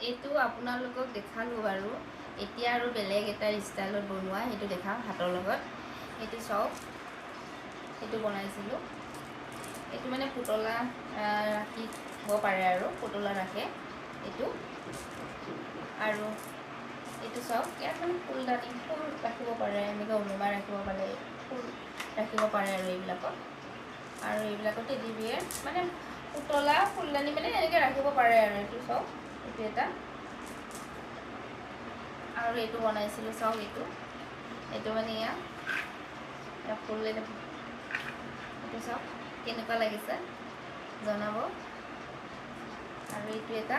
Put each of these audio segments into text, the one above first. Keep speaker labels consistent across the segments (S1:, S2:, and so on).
S1: এইটো আপোনালোকক দেখালোঁ বাৰু। এতিয়া আৰু বেলেগ এটা ষ্টাইলত বনোৱা সেইটো দেখাম হাতৰ লগত। সেইটো চাওক, সেইটো বনাইছিলোঁ। এইটো মানে পুতলা ৰাখিব পাৰে আৰু পুতলা ৰাখে এইটো। আৰু এইটো চাওক, ইয়াত মানে ফুলদানি ফুল ৰাখিব পাৰে, এনেকৈ ওলোমাই ৰাখিব পাৰে, ফুল ৰাখিব পাৰে আৰু এইবিলাকত। আৰু এইবিলাকত টেডি বিয়েৰ মানে পুতলা ফুলদানি মানে এনেকৈ ৰাখিব পাৰে আৰু। এইটো চাওক, এইটো এটা। আৰু এইটো বনাইছিলোঁ চাওক, এইটো এইটো মানে ইয়াত ফুল, এইটো চাওক কেনেকুৱা লাগিছে জনাব। আৰু এইটো এটা,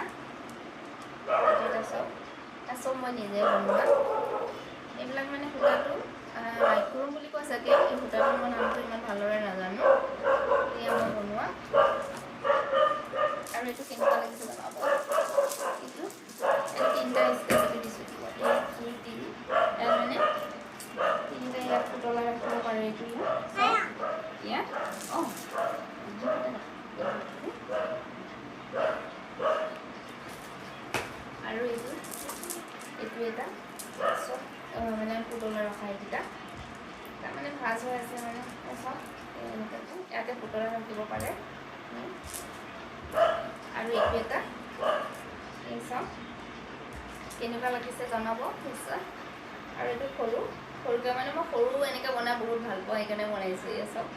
S1: এইটো এটা চাওক, চব মই নিজে বনোৱা। এইবিলাক মানে সূতাটো মাইক্ৰম বুলি কয় চাগে এই সূতাটো, মই নামটো ইমান ভালদৰে নাজানো। এয়া মই বনোৱা। আৰু এইটো কেনেকুৱা লাগিছে জনাব। এইটো এইটো তিনিটা ষ্টেপতে দিছোঁ, 1, 2, 3। ইয়াত মানে তিনিটা ইয়াত পুতলা ৰাখিব পাৰে। এইটো ইয়াত ইয়াত অঁ, আৰু এইটো এইটো এটা চব মানে পুতলা ৰখা এইকেইটা তাৰমানে ভাজ হৈ আছে মানে চাওক এনেকুৱাকৈ ইয়াতে পুতলা ৰাখিব পাৰে। আৰু এইটো এটা, এই চাওক কেনেকুৱা লাগিছে জনাব নিশ্চয়। আৰু এইটো সৰু সৰুকৈ মানে মই সৰু এনেকৈ বনাই বহুত ভাল পাওঁ, সেইকাৰণে বনাইছোঁ। এই চাওক।